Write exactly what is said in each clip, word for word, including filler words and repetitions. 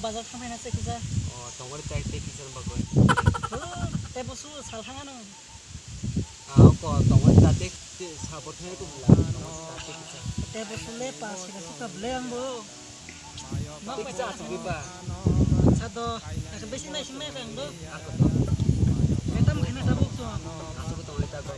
Bazar thangphai na se kisa. O, tongori tai tei kisa bagwi. Tebo su sal thang ano. Ah, ko tongori ta tei sabo thai ko bla. Tongori ta tei kisa. Tebo su le pas kisa su ka ble ang bo. Tei kisa asuk ba. Sa do, asa besi nai sing nai kang do. Ako to. Metam khana tabuk to. Asuk tongori ta ko.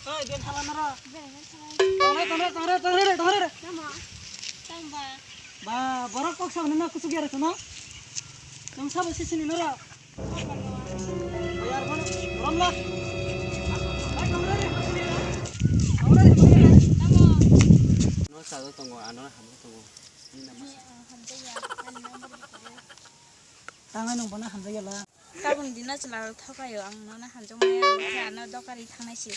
Oi, ben thala nara. Tongre, tongre, tongre, tongre, tongre. Tamo. Tamo ba. Ba, borok kok sa nina kusuk yara kono. Tong sabo sisini nara. Yar bono, romla. Ai, tongre, tongre, tongre. Tamo. No sa tongo, ano hamle tongo. Ni nama sa. Hamjaya, ani number. Tangai nung bono hamjaya la. Tabuk dina chwla rok thokaio, ang nono hamjakmaya, ang khe ano dokari thangnai se.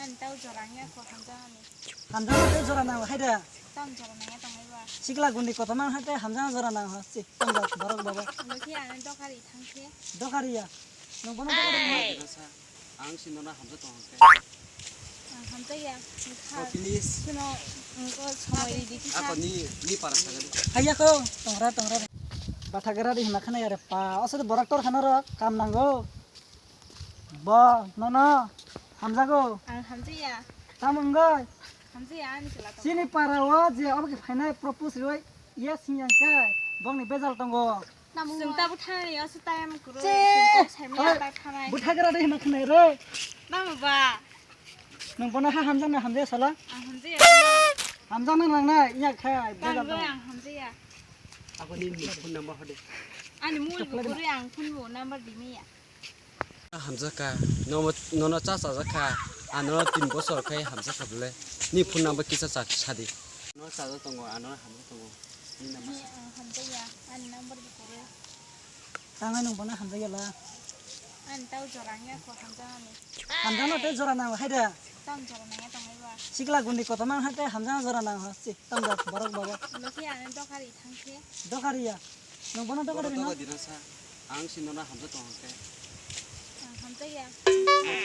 Ani tau jora wngya kho hamjakmani. Hamjakma tei jora nango hai da? Tamo jora nangya tongnai ba. Sikla gundi kotorma hai tei hamjakma jora nango se. Tamo borok baba. Ano khe ano dokari thang khe. Dokari ya. Nung bono dokari. Ang si nono hamjak tong khe. Ang hamjakya. Oh, please. Sino, engko somoi ridi kisa. Ako ni, ni para sagadi. Haya ko, tongra, tongra. Bathagra di hima khana yare pa. Oso de borak tor khana ro, kam nango. Bo, nono, hamjago. Ang hamjakya. Tamo wngoi? Hamjakya, ani chwla tong. Chini para o je obo ke phainai propose roi. Yes, hingyang khe, bongni bejal tongo. Chwng tabuk thangnani oso time kwrwi, chwng kok saimanya tabuk thangnai. Bwthagra de hima khwnai re. Mama ba. Nwng bono ha hamjakna hamjaya sala? Ang hamjaya. Hamjakna nangnai, iya khe, bejal tongo. Ang hamjaya. Aboni ni phone number hode. Ani mui bo kwrwi ang phone bo number di maya. Hamjakha, nono, nono cha chajakha, ano tin bosor khai hamjakha bole. Ni phone number kisa cha sadi. No chajak tongo, ano hamjak tongo. Ni number sa. Ang hamjakya, ani number bo kwrwi. Tangai nung bono hamjakya la. Ani tau jora wngya kho hamjakmani. Hamjakno tei jora nango hai da? Tamo jora nangya tongnai ba. Sikla gundi kotorma hai tei hamjakno jora nango. Tamo da borok baba. Ano khe ano dokari thang khe. Dokari ya. Nung bono dokari no? Dokari no sa. Ang si nono hamjak tong khe. Ang hamjakya.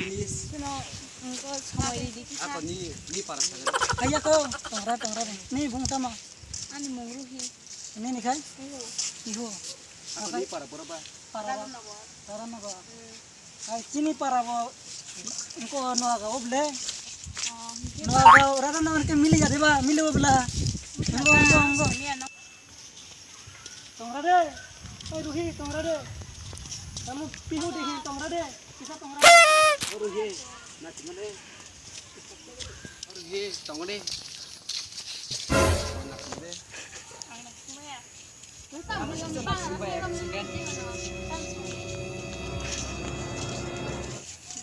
Please. Sino, engko somoi ridi kisa. Ako ni, ni para sagadi. Haya ko, tongra, tongra. Ni bung tamo? Ani mung Ruhi. Nini khai? Iho. Iho. Ako ni para bora ba? Para ba? Radhanagar. Radhanagar. Hmm. Ai, chini para bo, engko Noaga o ble. Oh, hingke ba? Noaga o Radhanagar ke mili jadi ba, mili o bla. Engko, engko, engko. Tongra de, oi Ruhi, tongra de. Kamu pihu de hin tongra de, kisa tongra de. O Ruhi, na tinggal de. Oro he, tongo de.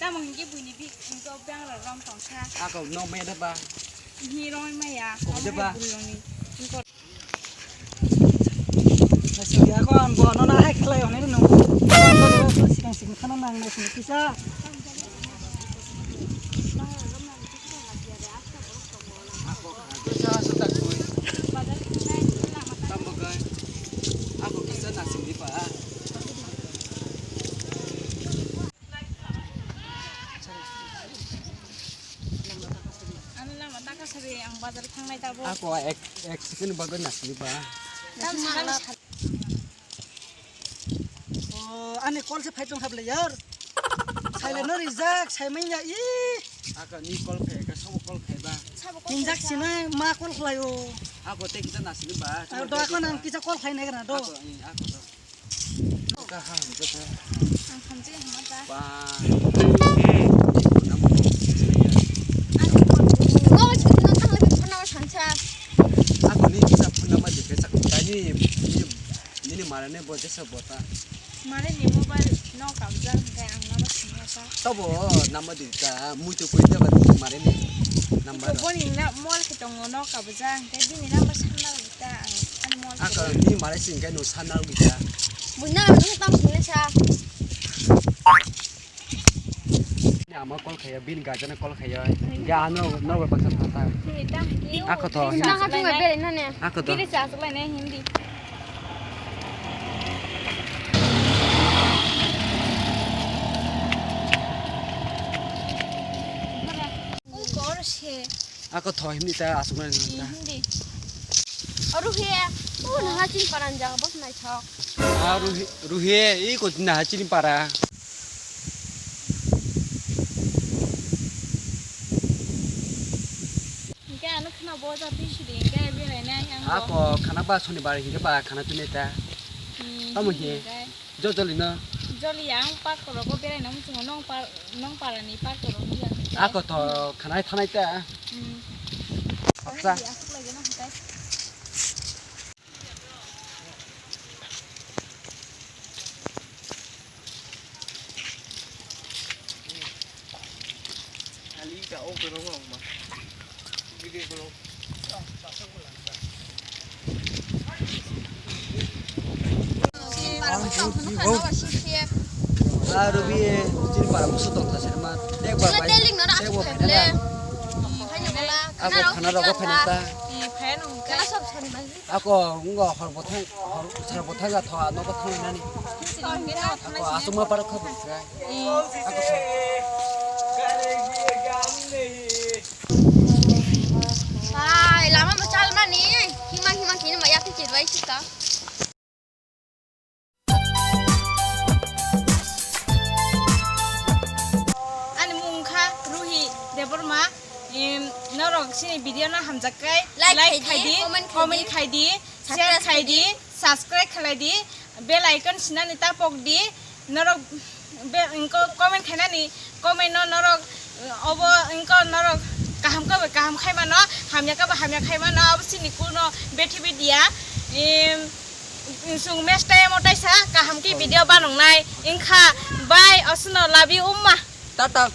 Tamo hingke buini bik, hingke bang rok rom tongkha. Ako no maya de ba? Hi rom maya. Kok de ba? Naisingya ko ang bo no na hai khlai hwnwi no. Sikang sikang khana nang naising kisa. Kisa sa tak koi. Tamo kai. Ako kisa naising di pa. Ano lama taka sabi ang bazar thangnai tabuk. Ako ek, ek second bagwi nasli ba. Tam sakali sa- Oh, ani call se phai tong kha ble yar. Silent no rijak, sai manya i. Ako ni call khai ka, sobo call khai ba. Sabo call Tinjak khai sa. Sina ma call khlai o. Ako te kita nasli ba. Ako do ako nang kisa call khai nai kana do. Ako, i, ako do. Ka ha, hamjak ha. Ang hamjak ha, hamjak. Ba. Ako ni kisa phone number di kisa kani ni ni mara ne bo jesa bota. Mare ni mobile no kabjak hingke ang number sini asa. Tabo number di ta mui to koi ta ba mare ni number. Ko boni na mol ke tongo no kabjak hingke bini number sanna. Ta ang ani mol. Ako ni mare sing kai no sana wi ta. Buina ang ni tam sini sa. Ama call khaiya, bini guardian call khaiya. Ga ano no ba baksa thata. Ako to. Nang ha thung bai berai nane. Ako to. Bini sa asuk lai ne Hindi. Kor se. Ako to himni ta asuk lai ne ta. Hindi. Aru he. Oh, na ha chin paran jaga bos nai thok. Aru he, ru he, i ko na ha chin para. Hingke ano khna bo jati sidi hingke berai nai ang bo. Ako khana ba sonibar hingke ba khana tuni ta. Hmm, tamo he? Hingke. Jo joli no. Joli ang park rogo berai nang muchungo nong par nong parani park rogo ya. Ako to khana thanai ta. Hmm. Apsa. Asuk lagi no hingke. Arubi, chini para musu tong ta serma. Tek ba bai. Tek bo phai na. Abo khana rogo phai na ta. Ako ngo hor bothang, hor sar bothang ga thoa no bothang nani. Ako asuma parok kha bukra. Ako tho. Bai, lama mo chal mani. Hima hima kini ma yati chirwai sika. Ani mung kha Ruhi Debbarma. Em, norok chini video no hamjak kai, like khai di, comment khai di, share khai di, subscribe khlai di, bell icon sinani tapok di. Norok be, engko comment khainani, comment no norok, eh, obo engko norok kaham kabo kaham khai mano, hamya kabo hamya khai mano, obo chini kuno bethibi dia. Em, Chwng mes time o taisa kaham khe video banangnai wngkha. Bye, osno love you, umma. Tata.